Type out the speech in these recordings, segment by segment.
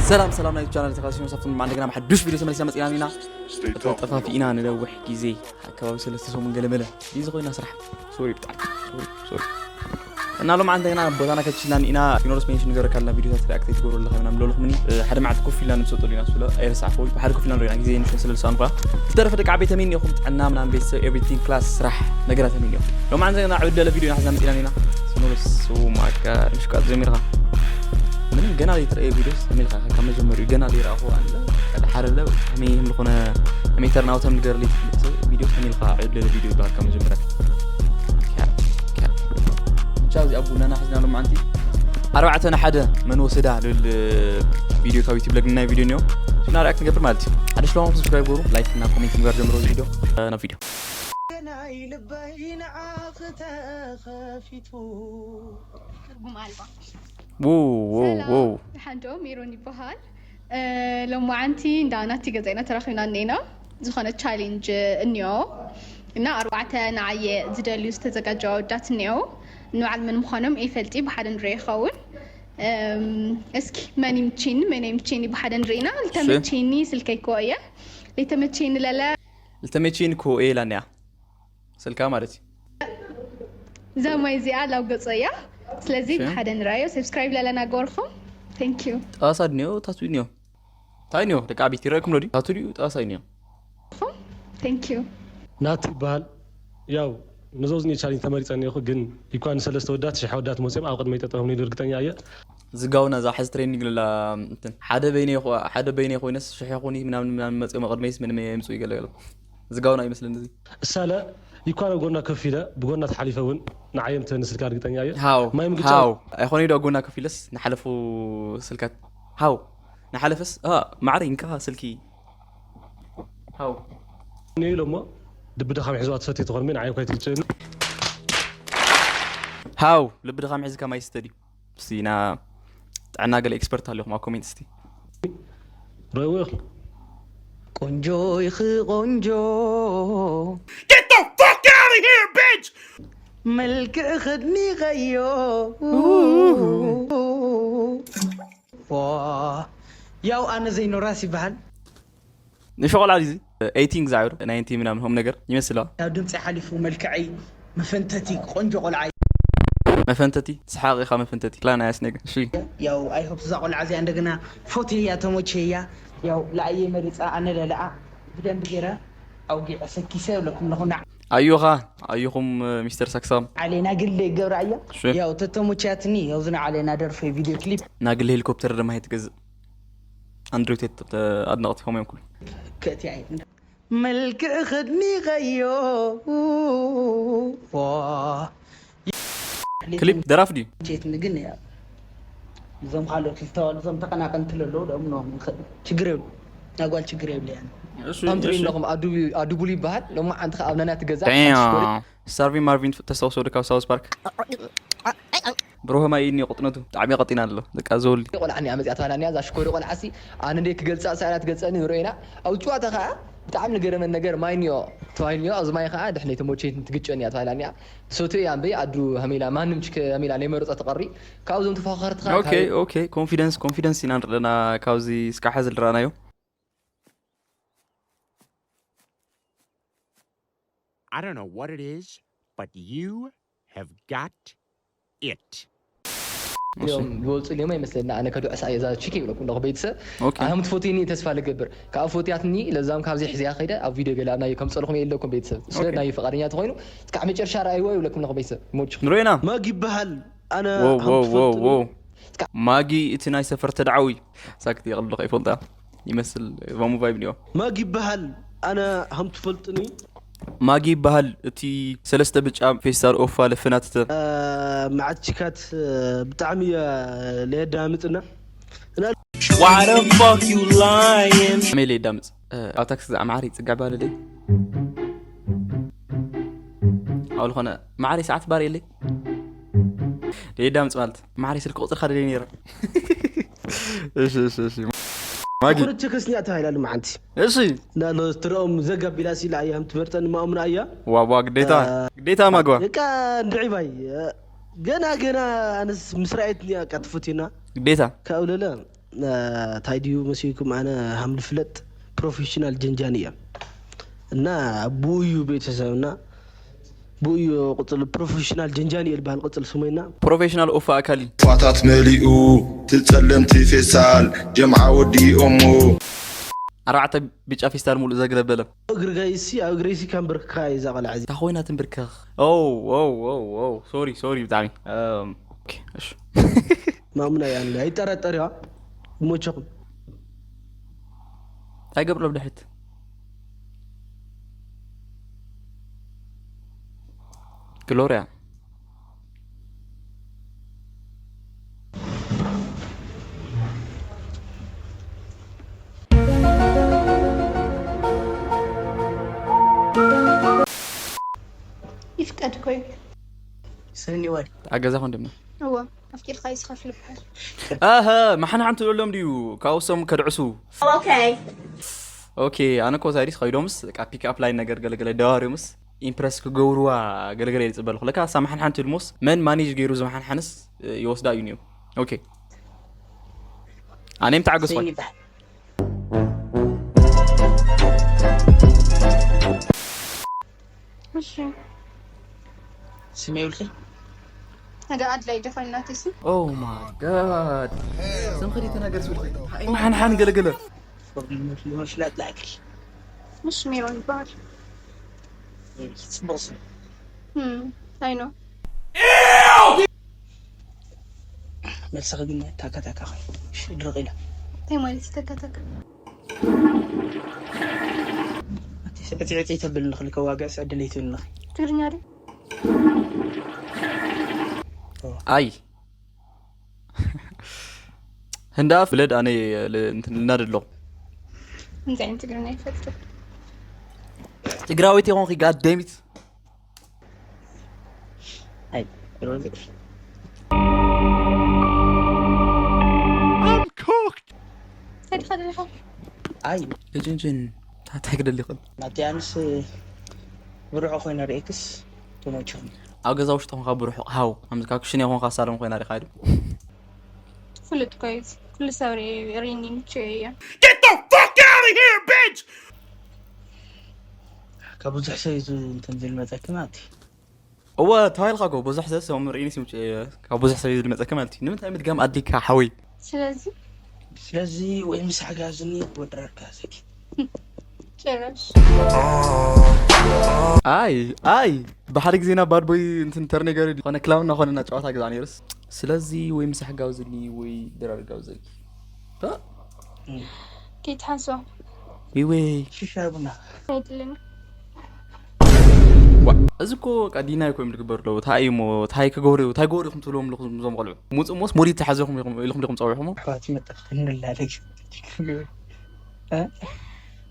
ሰላም ሰላም ናይ ቻናል ተኻሲኖ ሳፍቶም ማን እንደገና ሓዱሽ ቪድዮ ተመልሰና መጽና ኢና። ተጠፋፊ ኢና ንነውሕ ግዜ ኣካባቢ ሰለስተ ሰሙን ገለ መለ ቢዚ ኮይና ስራሕ። ሶሪ ብጣዕሚ ሶሪ ሶሪ። እና ሎም እንደገና ቦታና ከችላን ኢና። ፊኖርስ ሜንሽን ገረካልና ቪዲዮታት ሪኣክት ትገብሩ ኣለኻ ምናምን ለልኹምኒ። ሓደ መዓልቲ ኮፍ ኢልና ንሰጠሉ ኢና ስለ ኣይረሳዕኹ። ብሓደ ኮፍ ኢልና ንሪና ግዜ ንሽን ስለ ልሳንኳ ዝተረፈ ደቂ ዓበይቲ ተመኒኹም ጥዕና ምናምን ቤተሰብ ኤቭሪቲንግ ክላስ ስራሕ ነገራት ተመኒኹም። ሎም እንደገና ዕብደለ ቪዲዮ ኢና ሓዝና መጽና ኢና። ፊኖርስ ማካ ምሽቃት ጀሚርካ ምንም ገና ዘይተረኣየ ቪዲዮስ ከመይ ኢልካ ካብ መጀመሪኡ ገና ዘይረኣኹ ኣለ ሓደ ሓረለ ከመይ ይህም ዝኾነ ከመይ ተርናውተም ንገርሊ ቪዲዮ ከመይ ኢልካ ዕብደለ ቪዲዮ ይበሃል ካብ መጀመርያ። ቻው እዚኣ ቡናና ሕዝና ሎም ኣንቲ ኣርባዕተ ንሓደ መን ወሰዳ ልብል ቪዲዮ ካብ ዩቲብ ለግና ቪዲዮ ኒዮ እና ሪኣክት ንገብር ማለት እዩ። ሓደ ሽለሞ ሰብስክራይብ ገሩ ላይክ እና ኮሜንት ንግበር ጀምሮ ቪዲዮ ናብ ቪዲዮ ናይ ልበይ ንዓኺ ተኸፊቱ ትርጉም ኣልባ። ው ው ሰላም፣ ው። ሓንዶ ሜሮን ይበሃል። እ፣ ሎማዓንቲ እንዳ ናቲ ገዛኢና ተራኺብና እኒና። ዝኾነ ቻሌንጅ እኒኦ እና ኣርባዕተ ንዓየ ዝደልዩ ዝተዘጋጀዋ ወዳት እኒኦ። ንባዕል መን ምዃኖም ይፈልጢ ብሓደ ንሪኦ ይኸውን። እም፣ እስኪ መን ይምቼኒ፣ መን ይምቼኒ ብሓደ ንሪኢና። እሺ። ልተመቼኒ ስልከይ ክዎ እየ። ልተመቼኒ ለለ። ልተመቼኒ ክዎ እየ ኢላኒያ። ስልካ ማለት እዩ። እዛ ማይ እዚኣ ላው ገጾ እያ። ስለዚ እሺ። ብሓደ ንርኣዮ። ሰብስክራይብ ለለና ገበርኩም። Thank you። ጣሳ ድንዮ፣ ታቱ ድንዮ። እንታይ ድንዮ? ደቂ ዓበይቲ ይረኣየኩም ዶ ድዩ? ታቱ ድዩ? ጣሳ ድንዮ። Thank you። ናቲ ይበሃል። ያው ንዞዝኒ ቻሌንጅ ተመሪጸ እኒኹ፣ ግን ይኳ ንሰለስተ ወዳት፣ ሽሕ ወዳት መጽኦም ኣብ ቅድመይ ጠጠው ኢሎም እርግጠኛ እየ። ዝጋውና እዛ ሕዚ ትሬኒንግ ለላ እንትን ሓደ በይነይ ኮ-፣ ሓደ በይነይ ኮይነስ ሽሕ ይኹን ምናምን ምናምን መጽኦም ኣብ ቅድመይስ ምንም የምጽኡ ይገለገሉ። ዝጋውና ይመስለኒ እዚ። እሳለ ይኳ ኣብ ጎና ከፍ ኢለ፣ ብጎና ተሓሊፈ እውን ንዓዮም ተንስልካ እርግጠኛ እየ። ሃው፣ ማይ ምግጫው። ሃው። ኣይኾነ ዶ ኣብ ጎና ከፍ ኢለስ ንሓለፉ ስልካት። ሃው። ንሓለፈስ፣ አ፣ ማዕረ ይንካ ስልኪ። ሃው። እኔ ኢሎሞ፣ ልቢ ድኻም ሒዝዋ ትሰትዮ ትኾን ምን? ዓየንኳ ኣይትግጨኒ። ሃው፣ ልቢ ድኻም ሒዝካ ማይ ስተ ድዩ? እስቲ ና ጥዕና ገለ ኤክስፐርት ኣለኹም ኣብ ኮሜንት እስቲ። ረእዎ ኢኹም። ቆንጆ ኢኺ ቆንጆ። Get the fuck out of here, bitch! መልክዕ ክድኒቐዮ። ዋ፣ ያው ኣነ ዘይኖራስ ይበሃል። ንሾ ቆልዓ ድዩ እዚ? ኤይቲን ክዛዕብር፣ ናይንቲ ምናምን ሆም ነገር ይመስል፣ አ? ያው ድምፂ ሓሊፉ መልክዐይ መፈንተቲ ቆንጆ ቆልዓ እዩ። መፈንተቲ፣ ሰሓቕ ኢኻ መፈንተቲ። ክላን ኣያስ ነገር። እሺ። ያው ኣይ ሆፕ እዛ ቆልዓ እዚኣ እንደገና ፎቴያ ተሞቼያ። ያው ለኣየ መሪፃ ኣነ ለለኣ ብደንብ ገይረ ኣውጊዐ ሰኪሰ ይብለኩም ኣለኹ። ና- ኣዮኻ፣ ኣዮኹም፣ ሚስተር ሳክሳም። ዓሌና ግለ ይገብራ እያ። እሺ። ያው ተተሞችያትኒ፣ ያው ዝና ዓሌና ደርፈ ቪድዮ ክሊፕ። ናግለ ሄሊኮፕተር ድማ ትገዝእ። ኣንድሪው ቴት፣ ተ-፣ ኣድነቕቲ ከምኡ እዮም ኩሉ። ከእትያ እየ። መልክዕ ክድኒቐዮ። ዋ። ክሊፕ ደራፍ ድዩ? ቼት ግን ያ። እዞም ካልኦት ዝተዋሉ፣ እዞም ተቐናቐንቲ ለለዉ፣ ደሞ ንኽእል። ችግር የብሉ። ናይ ጓል ችግር የብሉ፣ ያን። እሺ፣ ከም ትሪኢ እሺ። ኣለኹም፣ ኣዱ-፣ ኣዱ ቡሉ ይበሃል። ሎማዓንቲ ከኣ ኣብ ነናቲ ገዛ ሓንቲ ሽኮሪ። ዳም። ስታርቪን ማርቪን ተስታውሶ ዶ ካብ ሳውዝ ፓርክ? ብሩህ ማይ እኒ ቁጥነቱ ብጣዕሚ ቀጢና ኣሎ። ደቃ ዘውሊ። ቆልዓ እኒኣ መፂኣ ተባሂላ እኒኣ፣ እዛ ሽኮሪ ቆልዓ ሲ፣ ኣነ እንደ ክገልፃ፣ እሳ እያ ትገልፀኒ፣ ንሪኦ ኢና። ኣብ ጨዋታ ከዓ ብጣዕሚ ንገረመን ነገር ማይ እኒኦ ተባሂሉ እኒኦ፣ ኣብዚ ማይ ከዓ ድሕነይ ተሞቼት ትግጨን እያ ተባሂላ እኒኣ። ሶቶ እያ እምበይ፣ ኣዱ ሃሜላ፣ ማንም ችክ ሃሜላ፣ ናይ መረፆ ተቐሪ። ካብዞም ተፎኻኸርቲ ከዓ ኦኬ፣ ካብ ኦኬ። ኮንፊደንስ፣ ኮንፊደንስ ኢና ንርለና ካብዚ እስካብ ሕዚ ዝረኣናዮ። I don't know what it is, but you have got it. እዮም ዝወፁ እዮም ኣይመስለና። ኣነ ከድዕሳ እየ እዛ ቺክ ይብለኩም ኣለኹ ቤተሰብ። ኦኬ። ኣነ ከም ትፎትይኒ ተስፋ ልገብር። ካብ ፎትያትኒ ለዛም ካብዚ ሕዝያ ከይደ ኣብ ቪድዮ ገለ ናዩ ከምፀልኹም የለኩም ቤተሰብ። ስለ ኦኬ። ናዩ ፈቃደኛ ተኾይኑ እስካዕ መጨረሻ ረኣይዎ ይብለኩም ኣለኹ ቤተሰብ። ሞች። ንሮይና። ማግ ይበሃል። ኣነ ዋው፣ ከም ዋው፣ ዋው፣ ትፈልጥኒ። ዋው። ማጊ እቲ ናይ ሰፈር ተድዓዊ። ሳክት የቕልዶ ከይፈልጣ ይመስል ቫሙ ቫይብ ኒዮ። ማግ ይበሃል። ኣነ ከም ትፈልጥኒ። ማጊ ይበሃል። እቲ ሰለስተ ብጫ ፌስታል ኦፋ ለፈናትተ። እ፣ መዓት ቺካት፣ እ፣ ብጣዕሚ እየ ለየዳምፅና። እና Why the fuck you lying? ከመይ ለየዳምፅ? እ፣ ኣብ ታክሲ ዝኣ መዓሪ ፅጋዕ ባለለይ። ኣብ ዝኾነ መዓሪ ሰዓት ባር የለይ። ለየዳምፅ ማለት መዓሪ ስልኪ ቁፅርካ ደለይ ነይረ። እሺ፣ እሺ፣ እሺ። ማጊ። ኩርች ክርስቲያ ተባሂላ ድማ ሓንቲ። እሺ። እንዳሎ ትረኦም ዘጋቢላ ሲላ እያ ትመርጠን ማእምና እያ። ዋ፣ ዋ፣ ግዴታ፣ እ፣ ግዴታ ማግባ። በቃ እንድዒ ባይ፣ እ፣ ገና፣ ገና ኣነስ ምስ ረኣየትኒ እያ በቃ ትፈትየና። ግዴታ። ካብ ለለ እንታይ ድዩ መሲልኩም? ኣነ ሃምልፍለጥ ፕሮፌሽናል ጀንጃኒ እየ። እና ብኡ እዩ ቤተሰብና፣ ብኡ እዩ ቅጽል ፕሮፌሽናል ጀንጃኒ እየ ዝበሃል ቅጽል ስመይና። ፕሮፌሽናል ኦፍ ኣካሊ ፋታት መሊኡ ትጸለምቲ ፌስታል ጀምዓ ወዲኦሞ። ኣርባዕተ ብጫ ፌስታል ሙሉእ ዘግለበለ። እግሪ ጋይሲ፣ ኣብ እግረይሲ ከምብርካ እዩ እዛ ቆልዓ እዚ። እንታይ ኮይና ትንብርከኽ? ኦ ኦ ኦ ኦ ሶሪ ሶሪ ብጣዕሚ። እም፣ ኦኬ፣ እሺ። ማሙና ያለ ኣይጠራጠሪዋ ሞቸኹም። እንታይ ገብሮ ብድሕሪት? ግሎርያ። ይፍቀድ ኮይኑ ስኒ ወድ ኣብ ገዛኹም ድማ እወ ኣፍቂርካ እዩ ዝኸፍል ይበሃል። ኣሀ ማሓንሓንቲ ደሎም ድዩ ካብሶም ከድዕሱ? Okay. ኦኬ ኣነ እኮ ዛዲስ ከይዶምስ ቃ ፒክ ኣፕ ላይን ነገር ገለገለ ደዋሪዮምስ ኢምፕረስ ክገብርዋ ገለገለ ይፅበልኩ ለካ ሳማሓን ሓንቲ ኢልሞስ መን ማኔጅ ገይሩ ዝመሓንሓንስ ይወስዳ እዩ ኒዮም። ኦኬ ኣነ ምተዓገስኳ። እሺ ስመይ ውልኺ ነገ ኣድላይ ዶ ኮይናት እሱ Oh my god. ስም ክዲቲ ነገር ስልኺ ሓይ መሓንሓን ገለገለ። ፎርምነት ሊሆን ይችላል ላኪ ምሽ ሜሮን ይበሃል። ጽቡቅ ስም እም፣ ኣይ ኖ መልስኺ ግን ታካታካ ኾይ እሺ ድርቕ ኢላ እንታይ ማለት እዩ ተካታካ? እቲ ዕፅዕፂ ተብል ንኽልከ ዋጋ ስዕድለይ ትብል ንኽ ትግርኛ ድዩ? ኣይ ህንዳ ፍለድ ኣነ ል- እንትን ልናድ ኣለኹ። እንታይ ዓይነት ትግርኛ ይፈልጥ? ትግራዊት ይኾንኪ ጋደሚት። ኣይ እንታይ ደኻ ደለኻ? ኣይ እጅንጅን ታታይ ክደሊ ይኽእል። ናቲ ኣንስ ብርዖ ኮይነ ርኤክስ ተመቸኹም። ኣብ ገዛ ውሽጢ ኾንካ ብርሑቕ ሃው ከምዚ ካብ ክሽነ ኾንካ ሳሎን ኮይና ሪኻ ድም ትፍልጥ እኮ እዩ። ኩሉ ሰብ ሪኒ ምችው እየ። Get the fuck out of here, bitch! ካብ ብዙሕ ሰብ እዩ ዝ- እንትን ዝልመፀኪ ማለት እዩ። እወ ተባሂልካ ጎ ብዙሕ ሰብ ሰም ርኢኒ ሲምጭ ካብ ብዙሕ ሰብ እዩ ዝልመፀኪ ማለት እዩ። ንምንታይ ምድጋም ኣድሊካ ሓወይ? ስለዚ ስለዚ ወይ ምሳሕ ጋዝኒ ወድረርካ ዘኪ ጭራሽ ኣይ ኣይ ብሓደ ግዜ ናብ ባድ ቦይ እንትን ተርኔገር ዝኾነ ክላውና ኾነና ጨዋታ ገዛ ነይርስ ስለዚ ወይ ምሳሕ ጋብዝኒ ወይ ድራር ጋብዘኪ ከይትሓስዋ ወይ ወይ ሽሻይ ቡና ኣይድልን ዋ፣ እዚ እኮ ቃ ዲናይ እኮ እዮም ዝግበሩ ኣለዉ። እንታይ እዩ እሞ እንታይ ክገብሩ እንታይ ክገብሩ ኢኹም ትብልዎም ኣለኹም እዞም ቆልዑ? ሙፁእ እሞስ ሞዲት ተሓዚኹም ኢኹም ኢልኩም ዲኹም ፀዊዕኹሞ? ኣሕዋት መጠን ክንላለግ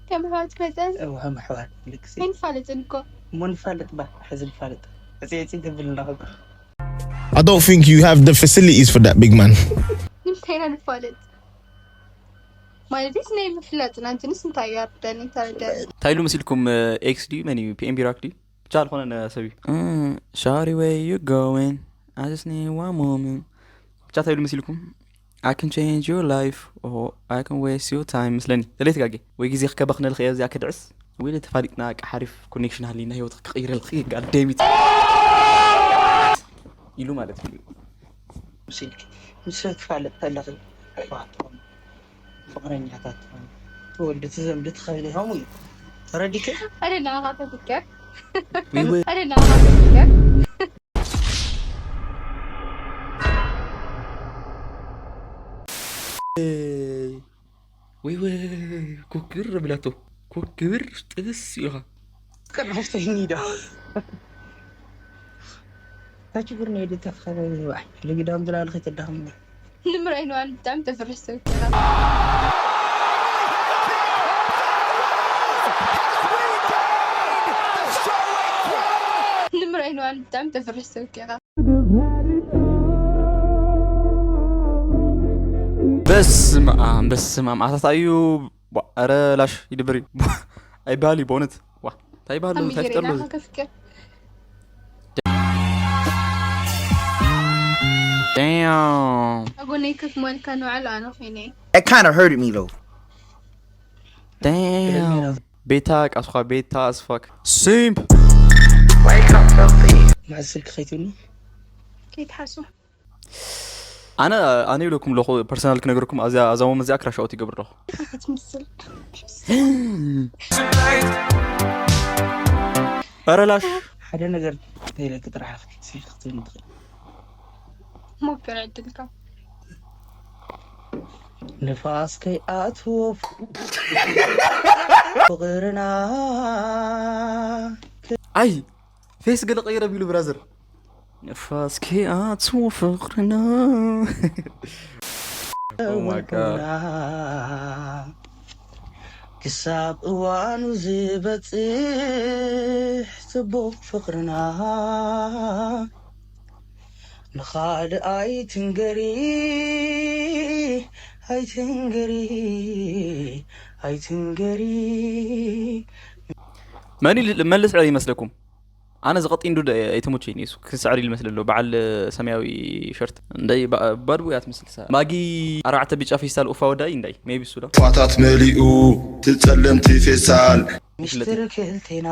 ከም ኣሕዋት መጠን እወ ከም ኣሕዋት ልክሲ ኣይንፋለጥን እኮ እሞ ንፋለጥ ባ ሕዚ ንፋለጥ ዕፅዕፂ ትብል ኣለኹ I don't think you have the facilities for that, big man. ንምንታይ ኢና ንፋለጥ ማለት ናይ ምፍላጥ ናንትንስ እንታይ እዩ ኣርዳኒ ተረዳኒ እንታይ ኢሉ መሲልኩም? ኤክስ ድዩ መን እዩ? ፒኤም ቢራክ ድዩ? ብቻ ዝኾነ ነ- ሰብ እዩ። Shawty, where you going? I just need one moment. ብቻ እንታይ ኢሉ መሲልኩም? I can change your life or I can waste your time ምስለኒ። ስለይ ተጋጌ ወይ ግዜ ክከበኽነልክ እየ እዚኣ ክድዕስ ወይ ተፋሊጥና ቃ ሓሪፍ ኮኔክሽን ሃሊና ህይወትክ ክቕይረልክ ጋደሚት ኢሉ ማለት እዩ። ምስ ትፋለጥ ከለኺ ኣሕዋትኩም ፍቕረኛታትኩም ትወልዱ ትዘምዱ ትኸብሊ ከምኡ እዩ ተረዲከ ኣደና ኻ ተፍከር ወይ ወይ ኣደና ኻ ተፍከር ወይ ወይ ኮክብር ረቢላቶ ኮክብር ጥብስ ኢኻ ቀርሕፍተኝ ዶ ታችግር ነው የደተፍኸ ልግዳም ዝላለኸ ተዳኸምና ንምርኣይ ንባዕሉ ብጣዕሚ ተፍርሕ ሰብ ጌራ ንምርኣይ ንባዕሉ ብጣዕሚ ተፍርሕ ሰብ ጌራ በስመ ኣብ በስመ ኣብ ኣታታዩ ኧረ ላሽ ይድብር እዩ ኣይበሃል እዩ በእውነት ዋ እንታይ ይበሃል እንታይ ፍጠር ከፍቅር Damn. ኣጎነይ ክትመልካ ንውዕል ኣነ ኮይነ። It kind of hurted me though. Damn. ቤታ ቃስኳ ቤታ ኣስፋክ ሲምፕ። መዓዝ ስልኪ ከይትብሉ? ከይትሓሱ። ኣነ ኣነ ይብለኩም ኣለኹ ፐርሰናል ክነግረኩም ኣብዚኣ ኣዛ ሞመንት እዚኣ ክራሽ ኣውት ይገብር ኣለኹ። ኢኻ ክትምስል። ኧረ ላሽ ሓደ ነገር ተይለኪ ጥራሕ ስልኪ ክትብሉ ትኽእል። ሞክር ዕድልካ። ንፋስ ከይኣትዎ ፍቕርና ኣይ ፌስ ገለ ቀይረ ቢሉ ብራዘር ንፋስ ከይኣትዎ ፍቕርና Oh my God. ወድና ክሳብ እዋኑ ዝበፅሕ ፅቡቕ ፍቕርና ንኻልእ ኣይትንገሪ ኣይትንገሪ ኣይትንገሪ መን ይል- መልስ ዕረ ይመስለኩም ኣነ ዝቐጢ እንዱ ኣይተመቸይኒ እሱ ክስዕር ይመስል ኣሎ በዓል ሰማያዊ ሸርት እንዳይ ባድቡ እያ ትመስል ማጊ ኣርባዕተ ቢጫ ፌስታል ኡፋ ወዳይ እንዳይ ሜቢ እሱ ዶ ፋታት መሊኡ ትጸለምቲ ፌስታል ምሽትር ክልቴና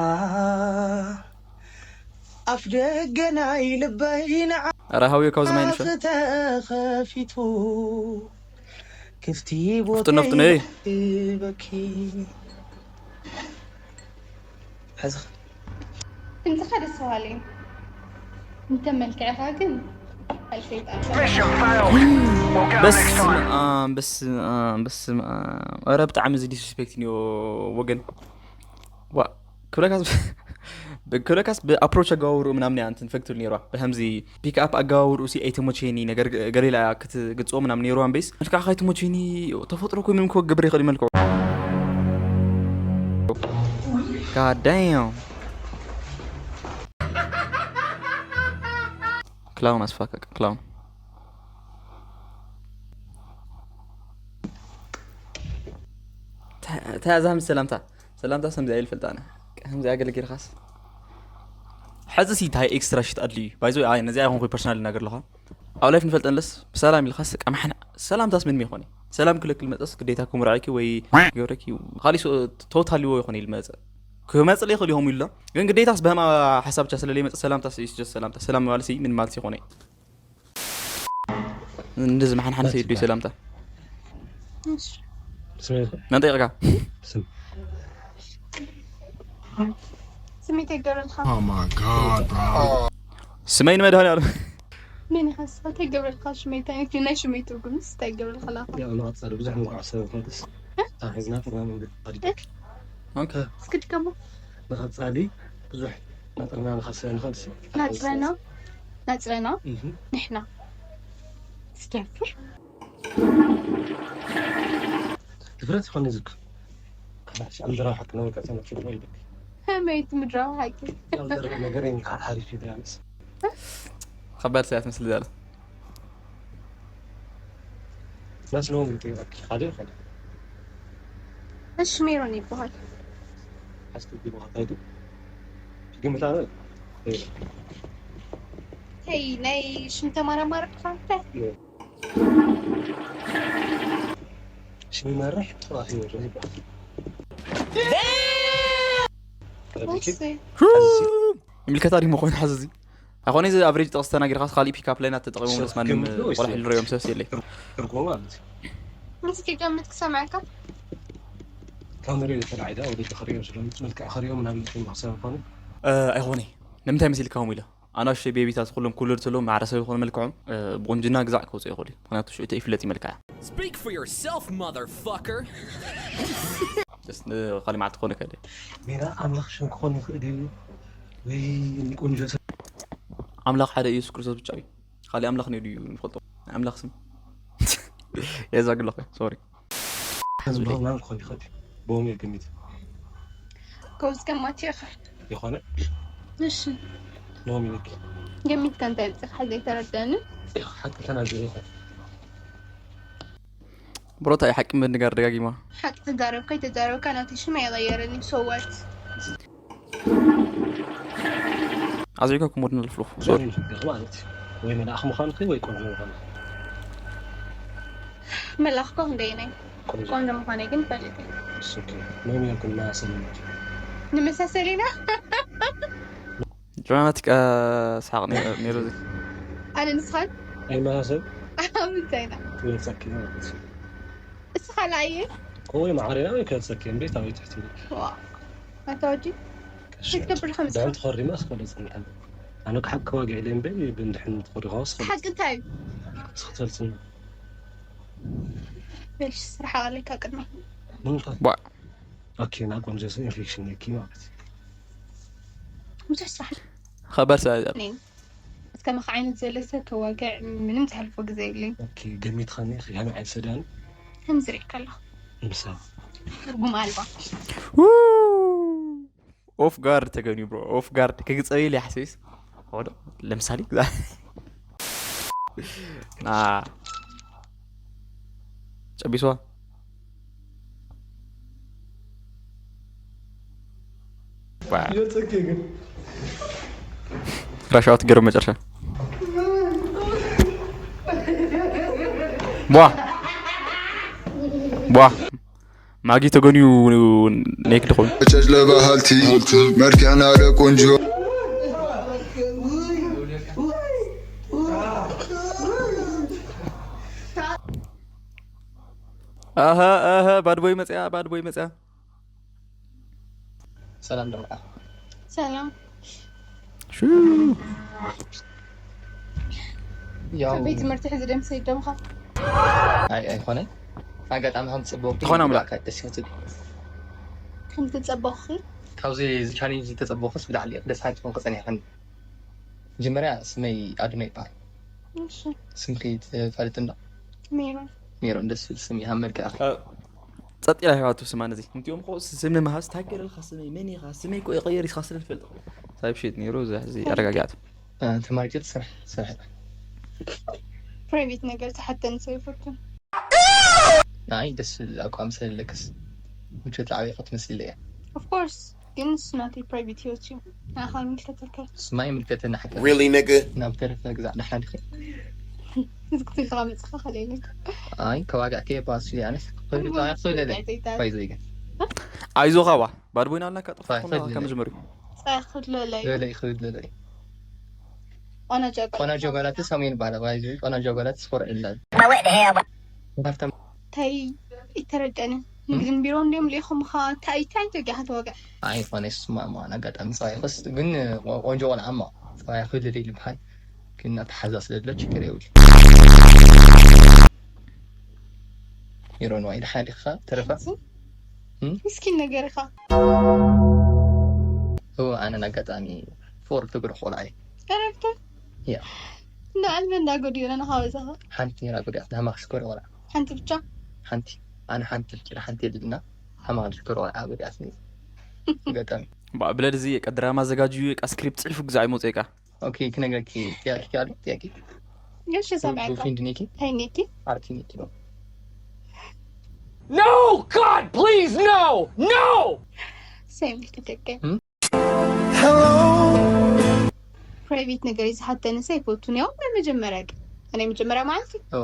ኣፍ ደገ ናይ ልበይ ንዓ ኧረ ሃውዮ ካብዚ ማይ ንሻ ተኸፊቱ ክፍቲ ፍጥነ ፍጥነ በኪ ሕዚ ድምፅኻ ደስ በሃሊ እዩ። እንተ መልክዕኻ ግን ኣልፈይጣ በስመኣም በስመኣም በስመኣም ኧረ ብጣዕሚ እዚ ዲስሪስፔክት ኒዮ ወገን ዋ ክብለካስ ክብለካስ ብኣፕሮች ኣገባብርኡ ምናምን እያ እንትን ፈክትብል ነይሯ ብከምዚ ፒክ ኣፕ ኣገባብርኡ ሲ ኣይተመቸየኒ ነገር ገሌላ ክትግፅኦ ምናምን ነይርዋ እምበይስ መልክዕካ ኣይተመቸየኒ ተፈጥሮ ኮይኑ ምኮ ክገብር ይኽእል መልክዑ God damn ክላውን ኣስፋካ ክላውን እንታይ እዛ ምስ ሰላምታ ሰላምታ ከምዚ ኣይልፈልጥ ኣነ ከምዚ ኣገለ ጌርካስ ሕዚ ሲ እንታይ ኤክስትራ ሽት ኣድልዩ ባይዞ ኣይ ነዚ ኣይኮንኩ ፐርሰናል እናገር ኣለኻ ኣብ ላይፍ ንፈልጠንለስ ብሰላም ኢልካስ ቀማሕና ሰላምታስ ምን ይኾነ ሰላም ክልክል መፀስ ግዴታ ክምርዓኪ ወይ ገብረኪ ካሊእ ቶታሊዎ ይኾነ ኢል መፀ ክመፅእ ይኽእል ይኾም ኢሉ ግን ግዴታስ ብህማ ሓሳብ ቻ ስለለይ መፀ ሰላምታስ ሰላምታ ሰላም ማለት ምን ማለት ይኾነ እንደዚ መሓንሓን ሰይዱ ሰላምታ መን ጠይቕካ ስሜት ይገብረልካ Oh my god, bro. ስመይ ንመድሃኒ ኣለ መን ኢኻ ንስኻ እንታይ ይገብረልካ ሽመይታ ናይ ሽመይ ትርጉምስ እንታይ ይገብረልካ ኣለኻ ያው ንቐጻሊ ብዙሕ ምንቋዕ ሰብ ንፈልጥስ ኣብ ሕዝና ፕሮግራም ኣዲዳ እስኪ ድገሞ ንቐጻሊ ብዙሕ ናጥርና ንኸስብ ንኽእል ናጽረና ናጽረና እህ ንሕና እስኪ ያፍር ድፍረት ይኾን ዝክ ኣምዘራ ሓቂ ነበርካ ተመክሮ ይልክ ከመይ እቲ ምድራዊ ሓቂ ያው ዘረባ ነገር ይንካ ሓሪፍ ይዳንስ ከባድ ሰያ ትመስል ዘላ ናስለዎም ይጠይቃል ሓደ ሓደ እሺ ሜሮን ይበሃል ሓስብ ቢሮ ካይዱ ግምታ ሄይ ናይ ሽም ተማራማሪ ክፋንተ ሽመርሕ ጥራሕ እዩ ይበሃል እሺ ይምልከታ ዲሞ ኮይኑ ሓዚ እዚ ኣኾነ እዚ ኣቨሬጅ ጥቕስ ተናጊርካስ ካሊእ ፒካፕ ላይናት ተጠቒሞም ደስ ማንም ቆልሕ ዝረዮም ሰብስ የለይ ትርጉሙ ማለት እዩ እስኪ ገምት ክሰምዐካ ካብ ንሪኦ ተላዒዳ ወደ ተኸሪኦም ስለምፅ መልክዕ ኸሪኦም ናብ ልጥም ክሰብ ኮነ ኣይኾነ ንምንታይ መሲልካ ከምኡ ኢለ ኣናሽተይ ቤቢታት ኩሎም ኩልል ስሎም ማዕረ ሰብ ይኾኑ መልክዖም ብቁንጅና ግዛዕ ከውፅእ ይኽእሉ እዩ ምክንያቱ ሽዑ ይፍለጥ ይመልካ እያ Speak for yourself, motherfucker! ስ ንካሊእ መዓልቲ ክኾነ ከደ ሜዳ ኣምላኽ ሽም ክኾን ይኽእል እዩ ወይ ንቆንጆ ሰብ ኣምላኽ ሓደ ኢየሱስ ክርስቶስ ብቻ እዩ ካሊእ ኣምላኽ ነይ ድዩ ንፈልጦ ናይ ኣምላኽ ስም የዛግለኹ ሶሪ ዝበሃል ክኾን ይኽእል እዩ ብኦም እየ ገሚት ጎብዝ ገማቲ ኢኻ ይኾነ እሺ ኖም ኢለኪ ገሚትካ እንታይ ምፅኻ ዘይተረደኒ ሓቂ ተናገር ይኾን ብሮታ እዩ ሓቂ ምንጋር ደጋጊማ ሓቂ ተዛረብካ ይተዛረብካ ናተይ ሽም ኣይቐየረኒ ሰዋት ኣዝዒካ ክሞድና ልፍልኹ ሶሪ ዘሪን ሽግር ማለት እዩ ወይ መልኣኽ ምዃንኺ ወይ ቆንጆ ምዃንኺ። መልኣኽ እኮ ክንደየናይ ቆንጆ ምዃነይ ግን ይፈልጥ እየ። እሱ ኦኬ። ሎሚ የልኩን መሳሰል። ንመሳሰል ኢና። ድራማቲክ ሰሓቕ ነይሩ እዚ። ኣነ ንስኻን ኣይመሳሰል። ኣብ ምንታይ ኢና? ትበልፀኪ ማለት እዩ። እስኻ ላየ ወይ ማዕረና ወይ ከልፀኪ እምበይ ታወይ ትሕቲ ኢሉ። ዋ ኣታ ወዲ ክትገብር ከም ዳን ተኸሪማ ስኸለ ፅንሐን ኣነ ክሓቅ ከዋግዕ ኢለ እምበይ ብንድሕን ትኸሪኻ ስኸለ ሓቂ እንታይ እዩ? ስክተልፅና በልሽ ስራሕ ኣለካ ቅድሚ ምንታይ ቧ ኦኬ ና ቆንጆ ሰ ኢንፌክሽን ነኪ ማለት እዩ። ብዙሕ ስራሕ ኸበር ሰ ነኝ። እስከ መኽ ዓይነት ዘሎ ሰብ ከዋግዕ ምንም ዝሓልፎ ግዜ የለኝ። ኦኬ ገሚትኻኒ ከመይ ዓይነት ሰዳን ከም ዝርኢ ከለኹ ምሳ ትርጉም ኣልባ ኦፍ ጋርድ ተገንዩ ብሮ ኦፍ ጋርድ ከግፀበ ኢለ ሓሰቢስ ዶ ለምሳሌ ና ጨቢስዋ ይበልፀኪ ግን ራሻውት ገይሩ መጨረሻ ቧ ቧ ማጊ ተገንዩ ኔክ ድኾን ጨጭ ለባህልቲ መርቲያና ለቆንጆ ኣሀ ኣሀ ባድቦይ መፅያ ባድቦይ መፅያ ሰላም ደምዓ ሰላም ሹ ያው ከመይ ትምህርቲ ሕዚ ደምሰ ይደምኻ ኣይ ኣይኮነን ኣጋጣሚ ከም ትፅበወ ዝኾነ ኣምላክ። ደስ ይትል ከም ትጸበኹ ካብዚ እዚ ቻሌንጅ ዝተፀበኹስ ብላዕሊ ደስ ሓንቲ ኮንኩ ፀኒሕክኒ መጀመርያ ስመይ ኣድኖ ይበሃል እሺ ስምኪ ትፈልጥ እንዶ ሜሮን ሜሮን ደስ ዝብል ስም እዩ ሃብ መልክዕኺ ጸጥ ኢላ ሂባቱ ስማ ነዚ እንቲኦም ኮ ስም ምሃዝ ታገረልካ ስመይ መን ኢኻ ስመይ ኮ ይቐየር ኢስኻ ስለ ዝፈልጥ ሳይብ ሸጥ ነይሩ እዚ ኣረጋጋት ተማሪት ስራሕ ስራሕ ፕራይቬት ነገር ተሓተኒ ሰው ይፈቱ ናይ ደስ ዝብል ኣቋም ስለለክስ ምቾት ዓብይ ክትመስል እያ ኦፍኮርስ ግን እሱ ናተይ ፕራይቬት ህይወት እዩ ንዓኻ ይምልከተካ ስማ ይምልከተና ሓቂ Really, nigga? ናብ ተረፈ ግዛዕ ንሓድኺ እዚ ክትልካ መፅኻ ከለይለካ ኣይ ከዋጋዕ ከየባሱ ኣነስ ክኽልለይ ባይ ዘይገ ኣይዞኻ ዋ ባድቦይና ኣለካ ባይ ጥፋ ከም ዝመሪ ፀክለለይ ለለይ ክብል ለለይ ቆነጃ ቆናጆ ጓላት ሰሜን ባለ ባይ ቆናጆ ጓላት ስፖር እላል ካብቶም እንታይ ይተረደኒ ንግድን ቢሮን ድዮም ልኢኹምኻ እንታይ እንታይ ተጊኻ ተወግዕ ኣይኮነ ስማማ ኣጋጣሚ ፀባይ ክስ ግን ቆንጆ ቆልዓ እማ ፀባይ ክልል ይልምሓል ግን ኣተሓዛ ስለለ ችግር የብል ይሮን ዋይ ድሓን ዲኻ ተረፋ ምስኪን ነገር ኢኻ እዎ ኣነ ኣጋጣሚ ፎር ትግርኽ ቆልዓ እየ ረብቶ ያ ንዕልሚ እንዳጎድዮና ንኻበዛኻ ሓንቲ ነራ ጉድያት ዳማ ክስኮር ቆልዓ ሓንቲ ብቻ ሓንቲ ኣነ ሓንቲ ፍጭር ሓንቲ የድልና ሓማ ክስኮር ቆልዓ ጉድያት ኣጋጣሚ ብለድ እዚ የቀ ድራማ ኣዘጋጅዩ የቃ ስክሪፕት ፅሕፉ ግዛዕ ይመፁ የቃ ኦኬ ክነግረኪ ጥያቄ ኣሉ ጥያቄ እሺ ሰምዐካ ፊንድ ኔኪ እንታይ ኔኪ ኣርቲ ኔኪ ነው No! God, please, no! No! ሰሚልክ ደቀ ፕራይቬት ነገር እዩ ዝሓተኒ ሰይፈቱ ያው ናይ መጀመርያ ግን ናይ መጀመርያ ማለት እዩ ኦ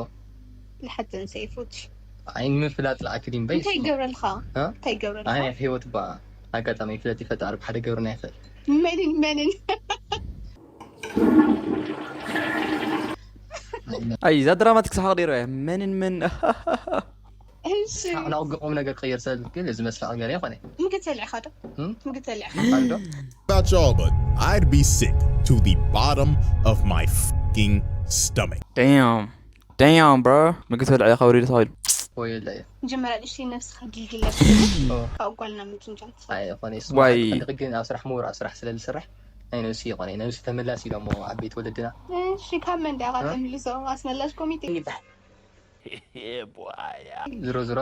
ዝሓተኒ ሰይፈቱ ኣይ ንምፍላጥ ለኣክል እምበይ እንታይ ይገብረልካ እ? እንታይ ይገብረልካ ኣይ ናይ ህይወት ባ ኣጋጣሚ ይፍለጥ ይፈጣር ብሓደ ገብርና ይኽእል መንን መንን ኣይ እዛ ድራማ ትክሳሓቕ ደይሮ እያ መንን መን እሺ ናውግቆም ነገር ክቕየር ሰብ ግን እዚ መስላቕ ገለ ይኾነ ምግብ ተልዕኻ ዶ እም? ምግብ ተልዕኻ ኣዶ About y'all, but I'd be sick to the bottom of my fucking stomach. ዳም ዳም ብሮ ምግብ ተልዕ ከውሪድ ተኸሉ ወየለ እዩ መጀመርያ ንእሽተይ ነብስኻ ጊልጊለ ካብ ጓልና ምጅንጃል ኣይ ይኾነ ዋይ። ግን ኣብ ስራሕ ምውራ ስራሕ ስለ ዝስራሕ ናይ ነብሲ ይኾነ ነብሲ ተመላሲ ኢሎሞ ዓበይቲ ወለድና እሺ ካብ መን ዲኻ ተምልሶ ኣስመላሽ ኮሚቴ ዝሮ ዝሮ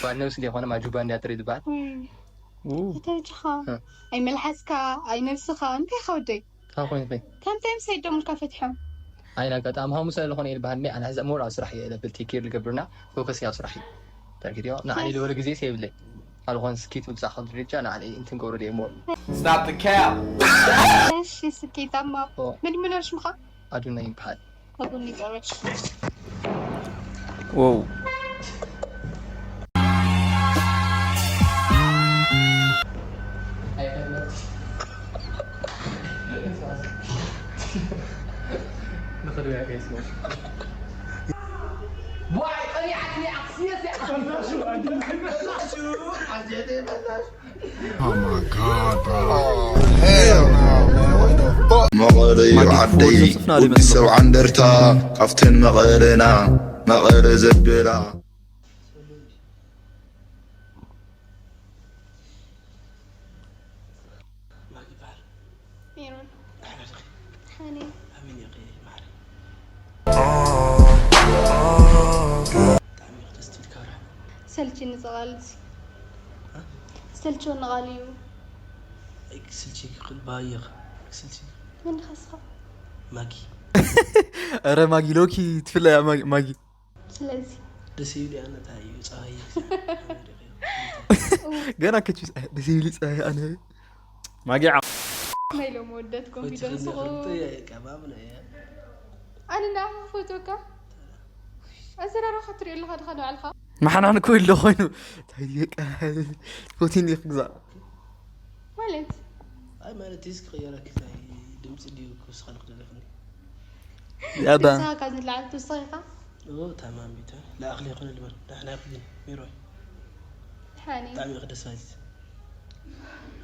ጓል ነብሲ ዘይኮነ ማጁባ እንዲያ ትርኢ ዝበሃል ተጅኻ ኣይ መልሓስካ ኣይ ነብስኻ እንታይ ኻ ወደይ ካብ ኮይንኺ ከምታይ ምስ ሰይዶምልካ ፈትሖም ኣይ ኣጋጣሚ ሃሙስ ዝኾነ ኢልበሃል ሚ ኣነ ሕዚ ሙር ኣብ ስራሕ እየ ለብል ቴኬር ልገብርና ፎከስ ኣብ ስራሕ እዩ ተርኪትዮ ንዓኒ ዝበለ ግዜ የብለይ ካልኾን ስኬት ምብጻሕ ከድርጃ ንዓለይ እንትን ገብሮ ደሞ Stop the cap. እሺ ስኬታማ። ኦ። መን ይመነር ሽምኻ? ኣዱና ይበሃል። ከጎኒ ቀረሽ። Wow. Oh my god, bro. Hell no, man. What the fuck? መቐለ እዩ ማጊ ዓደይ ፎቶ ጽፍና ዶ ወዲ ይመስለኩም? ሰብዓ እንደርታ ካብተን መቐለና መቐለ ዘብላ ሜሮን ሓኒ ብጣዕሚ ደስ ትብል ካብራ ሰልችኒ ጸቓልሲ ሰልችወኒ ቃል እዩ። ክስልችክ ይኽእል ባየኽ ክስልችክ መን ዲኻ ንስኻ? ማጊ ኧረ ማጊ ሎኪ ትፍለያ ማጊ- ማጊ ስለዚ ደስ ይብል ኣነ እንታይ እዩ ፀባይ ገና ከች ደስ ይብል ፀባይ ኣነ ማጊ ዓ- ናይ ሎም ወደት ኮንፊደንስ ፈልጠ ቀባብ ነ ኣነ ንዓኻ ክፈትወካ ኣዘራርባኻ ትሪኦ ኣለኻ ድኻ ንባዕልኻ መሓናን እኮ ኢሎ ኮይኑ እንታይ በቃ ፎቲን ክግዛእ ማለት ኣይ ማለት ስ ክቕየረክ እንታይ ድምፂ ድዩ ክውስኸልክ ደለፍኒ ያዳ ድምፅኻ ካብ ዝለዓል ትውስኽ ኢኻ ኦ ታማም እዩ ተ ለኣኽሊ ይኹን ልበል ዳሕና ይኹን ሜሮይ ሓኒ ብጣዕሚ ኢኽ ደስ ባልት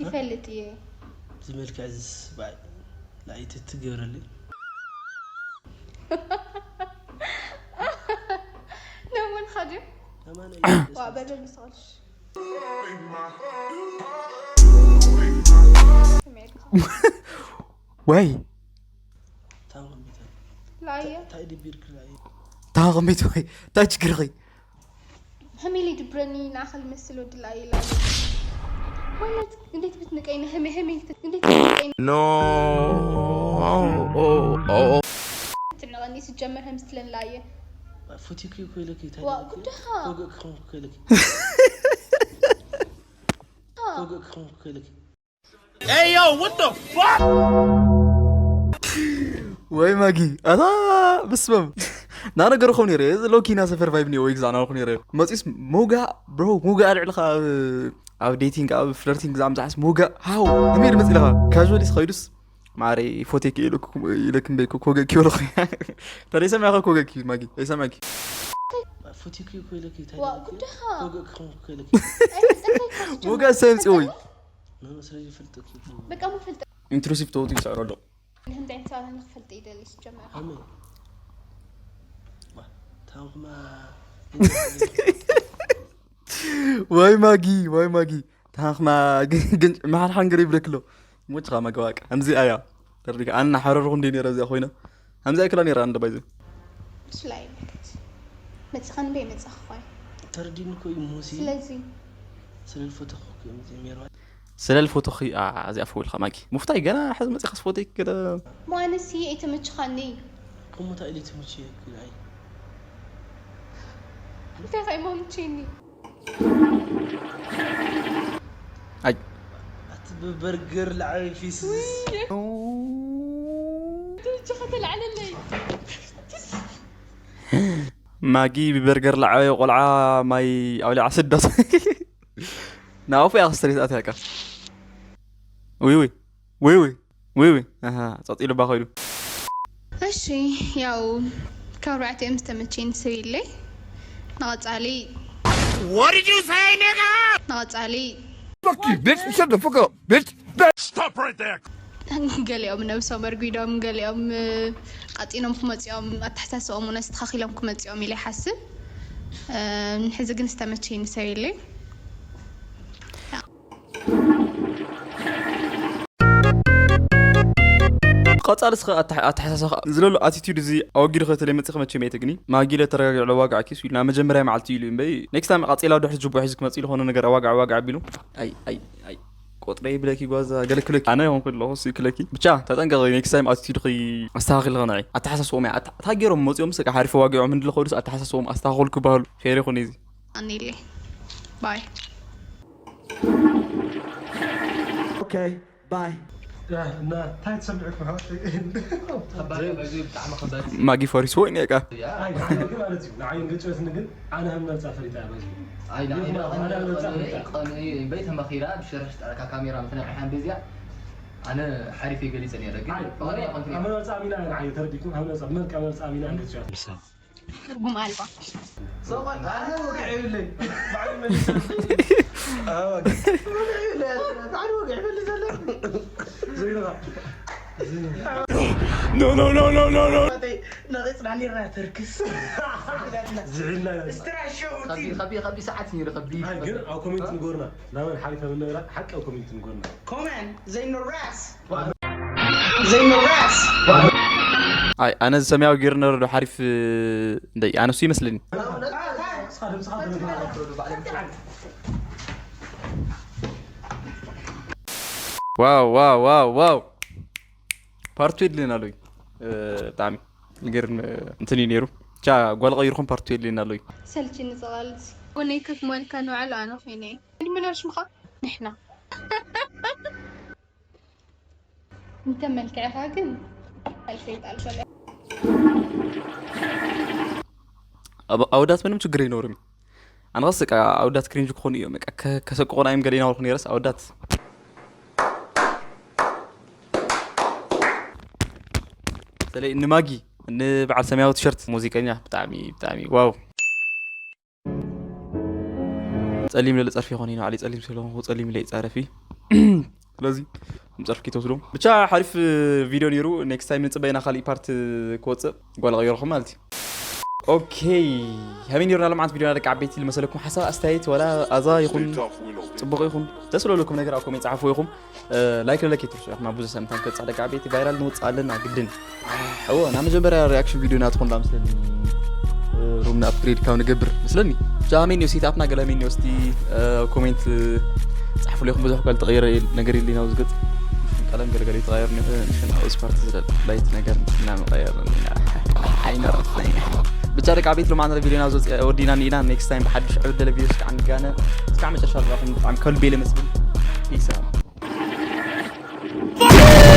ይፈልጥ እየ ዝመልክዕ ዝስ ባይ ላይት ትገብረልኝ ነመንኻ ድዩ ኣማን ዋ በደል ንስኻልሽ ወይ ታንኮምፒተር ላየ እንታይ ድቢር ክላይ ታኸሚት ወይ እንታይ ችግርኺ هميلي دبرني ناخذ مثل ودلاي لا ማለት እንዴት ብትንቀይኒ ህሜ ህሜ እንዴት ብትንቀይኒ No. Oh, oh, oh. ትንቀኒ ስጀመር ህምስትለን ላየ ፉቲኩ ኮይለኪ እንታይ ዋ ጉዳኻ ኮገ ክኾን ኮይለኪ ኮገ ክኾን ኮይለኪ Hey, yo, what the fuck? ወይ ማጊ ኣታ በስመም ናነገርኹም ነረ ሎኪና ሰፈር ቫይብ ኒዮ ወይ ግዛእ ናልኹ ነረ መፂስ መውጋእ ብሮ መውጋእ ኣልዕልኻ ኣብ ኣብ ዴቲንግ ኣብ ፍለርቲንግ ግዛእ ምዛሓስ መውጋእ ሃው ንመይ ድመፅ ኢለኻ ካዥዋሊ ስኸይዱስ ማሪ ፎቴክ ኢለክ እምበይኩ ኮገክ ይበልኹ ተደይ ሰሚዕኸ ኮገክ ማጊ ደይ ሰሚዕኪ ፉቲኩ ኮይለኪ እንታይ ዋ ጉዳኻ ኮገ ክኾን ኮይለኪ መውጋእ ሰምፂ ወይ ስለ ይፈልጠኪ በቃ ምፈልጠ ኢንትሩሲቭ ተወት ይስዕሮ ኣሎ ንህምዳይ ንሳለን ክፈልጥ ይደሊ ስጀመር ኣመይ ታንኩማ ወይ ማጊ ወይ ማጊ ታንክማ ግን መሓል ሓንገር ይብለክሎ ሞችኻ መገባቅ ከምዚ ኣያ ተርዲካ ኣና ሓረርኹ እንደ ነረ እዚኣ ኮይነ ከምዚ ኣይክላ ነራ እንደ ባይዘ ብስላይ መክት መጽኻ ንበይ መጽኻ ኾይ ተርዲን እኮ እዩ ሙሲ ስለዚ ስለልፎተኹ ከምዚ ሜርዋ ስለልፎቶኺ እዚኣ ፈውልካ ማጊ ሙፍታይ ገና ሕዚ መፅኻ ስፎተይ ገለ ሞኣነሲ ኣይተመችኻኒ ከምታ ኢለ ትምችየኪ ናይ እንታይ ኸይሞምችኒ ኣይ ኣቲ ብበርገር ላዕሊ ፊስ እጅኻ ተላዕለለይ ማጊ ብበርገር ላዕበዮ ቆልዓ ማይ ኣውሊዓ ስደት ናብኡ እያ ክስተሪት ኣትያካ ውይ ውይ ውይ ውይ ውይ ውይ ኣሃ ጸጥ ኢሉ ባ ከይዱ እሺ ያው ካብ ኣርባዕቲኦም ዝተመቸኒ ሰብ የለይ ንቐጻሊ What did you say, nigga? ንቐጻሊ Fuck you, bitch. Shut the fuck up, bitch. Stop right there. ገሊኦም ነብሶም ኣርጒዶም ገሊኦም እ፣ ቀጢኖም ክመፅኦም ኣተሓሳስቦም እውን ኣስተኻኺሎም ክመፅኦም ኢለ ይሓስብ እ፣ ሕዚ ግን ዝተመቸኒ ሰብ የለይ ቀጻሊ ስኸ ኣተሓሳሰኻ ዝለሉ ኣቲቱድ እዚ ኣወጊዱ ከተለይ መጽእ ከመቸ መየት ግኒ ማጊለ ተረጋጊዑ ለዋጋዕ ኪስ ኢሉ ናብ መጀመርያ መዓልቲ ኢሉ እምበይ ኔክስት ታይም ቀጺላ ድሕሪ ጅቦ ሒዙ ክመጽእ ዝኾነ ነገር ኣዋጋዕ ኣዋጋዕ ኣቢሉ ኣይ ኣይ ኣይ ቆጥረ ይብለኪ ጓዛ ገለክለኪ ኣነ ይኾንኩ ኣለኹ ስክለኪ ብቻ ተጠንቀቂ ኔክስት ታይም ኣቲቱድ ኸይ ኣስተኻኺል ኸነዒ ኣተሓሳስቦም እያ ኣታ ገይሮም መጺኦም ስቃ ሓሪፍ ዋጊዖም እንድለ ኸዱስ ኣተሓሳስቦም ኣስተኻኸል ክበሃሉ ፌር ይኹን እዚ ኣኒለ ባይ Okay, bye. እና እንታይ ትሰምዕኩም ሓወይ? ከባድ እዩ፣ በዚ ብጣዕሚ ከበድ ማጊ ፈሪስዎ እዩ ነቃ ኣይ ሓደ ግን ማለት እዩ ንዓይ ንግጭበትኒ ግን ኣነ ከም መርፃ ፈሊጣ እያ በዚ ኣይ ንዓይ ይኹን፣ ኣነ መርፃ ፈሊጣ ቀንይ እምበይ ተመኺራ ብሸርሽ ጠረካ ካሜራ ምትነቅሐን በዚያ ኣነ ሓሪፍ ገሊፀ ነረ ግን ብቕንያ ኮንት ኣመ መርፃ ሚና ንዓይ ተረዲኩም ኣመ መርፃ ብመልክዕ መርፃ ሚና ንግጭበት ትርጉም ኣልባ። ኣነ ወግዕ የብለይ ዘይረኻ No, no, no, no, no, no. ነቂፅና ኒርና ተርክስ ዝዕልና ስትራሾ ከቢ ከቢ ሰዓት ነይሩ ከቢ ኣይ ግን ኣብ ኮሜንት ንጎርና ናመን ሓሊፈ ምንብራ ሓቂ ኣብ ኮሜንት ንጎርና ኮመን ዘይንራስ ዘይንራስ ኣይ ኣነ ዝሰማያዊ ገይሩ ነረ ዶ ሓሪፍ እንደይ ኣነሱ ይመስለኒ ስኻ ድምፅኻ ብነገር ዋው ዋው ዋው ዋው ፓርቱ የድልየና ኣሎ እዩ። ብጣዕሚ ገር እንትን እዩ ነይሩ። ብቻ ጓል ቀይርኩም ፓርቱ የድልየና ኣሎ እዩ። ሰልችኒ ዝቓልሲ ጎነይ ከፍ ሞልካ ንውዕል ኣነ ኮይነ እየ ዕድመ ነርሽ ምኻ ንሕና እንተ መልክዕኻ ግን ኣልፈይጣልፈለ ኣብ ኣወዳት ምንም ችግር ኣይኖርም። ኣነኸስ በቃ ኣወዳት ክሪንጅ ክኾኑ እዮም። በቃ ከ- ከሰቅቑና እዮም ገለ ይናወርኩ ነይረስ ኣወዳት በተለይ ንማጊ ንበዓል ሰማያዊ ቲሸርት ሙዚቀኛ ብጣዕሚ ብጣዕሚ ዋው። ጸሊም ለለ ጸርፊ ይኾን ኢና ዓሊ ጸሊም ስለሆንኩ ጸሊም ኢለ ይጻረፊ ስለዚ ምጸርፊ ተወስዶ ብቻ ሓሪፍ ቪድዮ ነይሩ። ኔክስት ታይም ንጽበይና ካልእ ፓርት ክወጽእ ጓል ቀይርኹም ማለት እዩ። ኦኬ ሃበይ ነይሩና ሎምዓንቲ ቪድዮና ደቂ ዓበይቲ ዝመሰለኩም ሓሳብ ኣስተያየት ወላ ኣዛ ይኹን ጽቡቕ ይኹን ደስ ዝለለኩም ነገር ኣብ ኮሜንት ጸሓፉ ይኹም። ላይክ ለለክ ይትርሱ ኢኹም ኣብ ብዙሕ ሰምታን ከጻ ደቂ ዓበይቲ ቫይራል ንወጽእ ኣለና ግድን። እዎ ናብ መጀመርያ ሪያክሽን ቪድዮ ናትኩም ዳ ምስለኒ ሩምና ኣፕግሬድ ካብ ንገብር ምስለኒ ብቻ ሃመይ ኒዮ ሴትኣፕና ገለ ሃመይ ኒዮ እስቲ ኮሜንት ጻሕፉ ለይኹም ብዙሕ ቃል ተቐየረ ነገር የለና ኣብዚ ገጽ ቀለም ገለገለ ተቐየር ንሽን ኣውስ ፓርቲ ዝለል ላይት ነገር እና መቐየር ኣይነረፍና ኢና። ብቻ ደቂ ዓበይቲ ሎማዓንቲ ቪድዮና ኣብዚ ወዲና ኢና። ኔክስት ታይም ብሓድሽ ዕብደለ ቪድዮ እስካዕ ንጋነ እስካዕ መጨረሻ ዝረኹም ብጣዕሚ ከልቤ ለመስግን ፒስ